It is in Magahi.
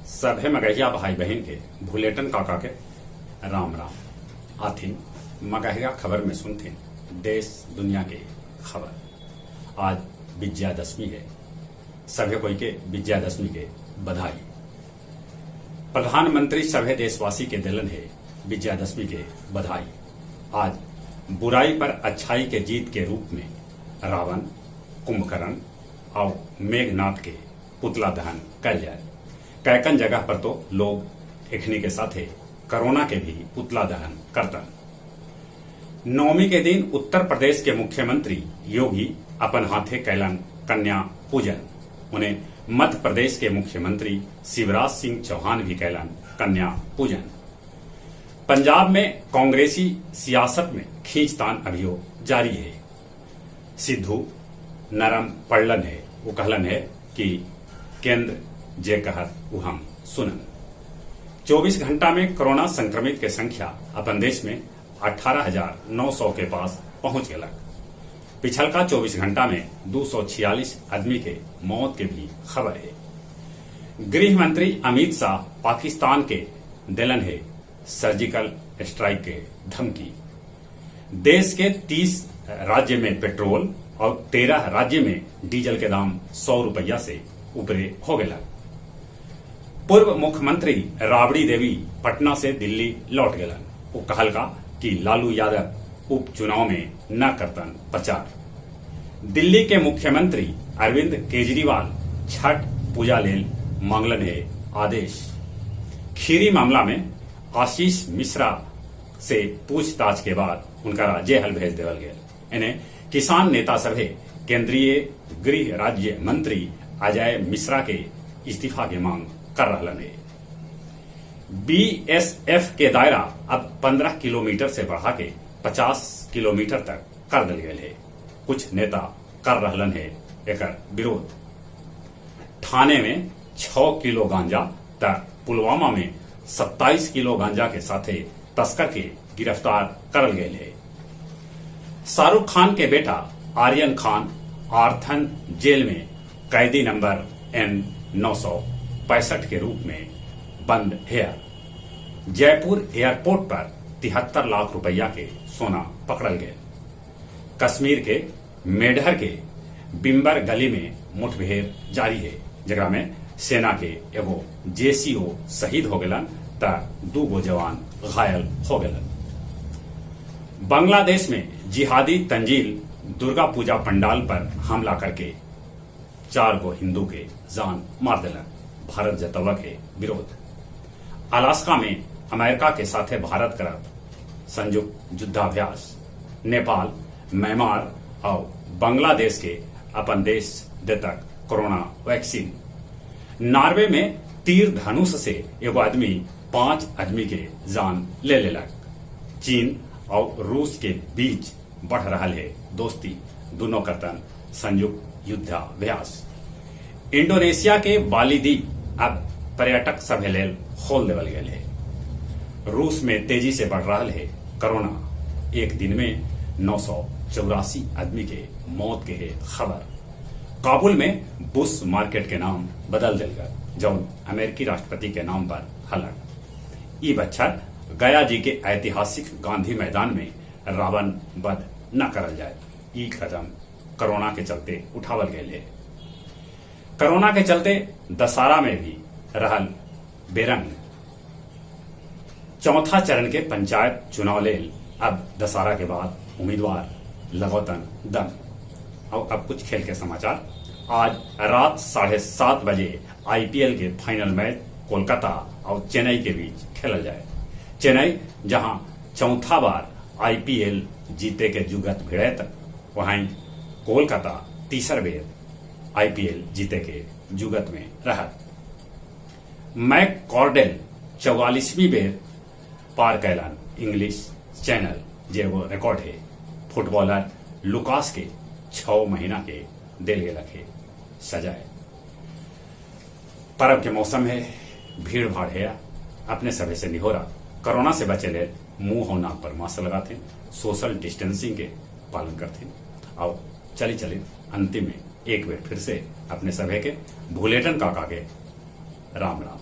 सभे मगहिया भाई बहन के भुलेटन काका के राम राम। आथिन मगहिया खबर में सुनथिन देश दुनिया के खबर। आज विजयादशमी है, सभे कोई के विजयादशमी के बधाई। प्रधानमंत्री सभे देशवासी के दिलन है विजयादशमी के बधाई। आज बुराई पर अच्छाई के जीत के रूप में रावण, कुंभकर्ण और मेघनाथ के पुतला दहन कल जाए। कैकन जगह पर तो लोग एखनी के साथे कोरोना के भी पुतला दहन करतन। नवमी के दिन उत्तर प्रदेश के मुख्यमंत्री योगी अपन हाथे कैलन कन्या पूजन। उन्हें मध्य प्रदेश के मुख्यमंत्री शिवराज सिंह चौहान भी कैलन कन्या पूजन। पंजाब में कांग्रेसी सियासत में खींचतान अभियो जारी है। सिद्धू नरम पड़लन है, वो कहलन है कि केंद्र जे कहत वो हम सुनन। 24 घंटा में कोरोना संक्रमित के संख्या अपन देश में 18,900 के पास पहुंच गलक। पिछलका 24 घंटा में 246 आदमी के मौत के भी खबर है। गृह मंत्री अमित शाह पाकिस्तान के दिलन है सर्जिकल स्ट्राइक के धमकी। देश के 30 राज्य में पेट्रोल और 13 राज्य में डीजल के दाम 100 रुपया से ऊपरे हो गया। पूर्व मुख्यमंत्री राबड़ी देवी पटना से दिल्ली लौट गलन। वो कहलका कि लालू यादव उपचुनाव में न करतन प्रचार। दिल्ली के मुख्यमंत्री अरविंद केजरीवाल छठ पूजा लेल मांगलन है आदेश। खीरी मामला में आशीष मिश्रा से पूछताछ के बाद उनका जेहल भेज देवल गया। इन्हें किसान नेता सभे केंद्रीय गृह राज्य मंत्री अजय मिश्रा के इस्तीफा के मांग कर रहा है। बीएसएफ के दायरा अब 15 किलोमीटर से बढ़ा के 50 किलोमीटर तक कर दिल गए है। कुछ नेता कर रहलन है एकर विरोध। थाने में 6 किलो गांजा त पुलवामा में 27 किलो गांजा के साथे तस्कर के गिरफ्तार करल गए है। शाहरुख खान के बेटा आर्यन खान आर्थन जेल में कैदी नंबर एन 965 के रूप में बंद है। जयपुर एयरपोर्ट पर 73 लाख रुपया के सोना पकड़ल गए। कश्मीर के मेढर के बिम्बर गली में मुठभेड़ जारी है, जगह में सेना के एगो जेसीओ शहीद हो गलन त 2 गो जवान घायल हो गलन। बांग्लादेश में जिहादी तंजील दुर्गा पूजा पंडाल पर हमला करके 4 गो हिंदू के जान मार दिलन। भारत जतवक है विरोध। अलास्का में अमेरिका के साथे भारत करत संयुक्त युद्धाभ्यास। नेपाल, म्यांमार और बांग्लादेश के अपन देश देतक कोरोना वैक्सीन। नॉर्वे में तीर धनुष से एगो आदमी 5 आदमी के जान ले लेलक। चीन और रूस के बीच बढ़ रहा है दोस्ती, दोनों करतन संयुक्त युद्धाभ्यास। इंडोनेशिया के बाली द्वीप अब पर्यटक सभे लेल खोल देवल गेल है। रूस में तेजी से बढ़ रहा है कोरोना, एक दिन में 984 आदमी के मौत के है खबर। काबुल में बुश मार्केट के नाम बदल दिल गए, जौन अमेरिकी राष्ट्रपति के नाम पर हलक। ई बच्छर गया जी के ऐतिहासिक गांधी मैदान में रावण वध न करल जाए, ई कदम कोरोना के चलते उठावल गए है। कोरोना के चलते दशहरा में भी रहल बेरंग। चौथा चरण के पंचायत चुनाव लेल अब दशहरा के बाद उम्मीदवार लगौतन दम। और अब कुछ खेल के समाचार। आज रात 7:30 बजे आईपीएल के फाइनल मैच कोलकाता और चेन्नई के बीच खेलल जाए। चेन्नई जहां चौथा बार आईपीएल जीते के जुगत भिड़े, वहीं कोलकाता तीसर बेर आईपीएल जीते के जुगत में रहत। मैक कॉर्डेल 44वीं बेर पार कैलन इंग्लिश चैनल, जे एगो रिकॉर्ड है। फुटबॉलर लुकास के 6 महीना के दिल गेलक है सजाए। पर्व के मौसम है, भीड़ भाड़ है, अपने सभे से निहोरा कोरोना से बचे ले मुंह और नाक पर मास्क लगाते, सोशल डिस्टेंसिंग के पालन करते। और चली चली अंतिम में एक बार फिर से अपने सभे के भुलेटन काका के राम राम।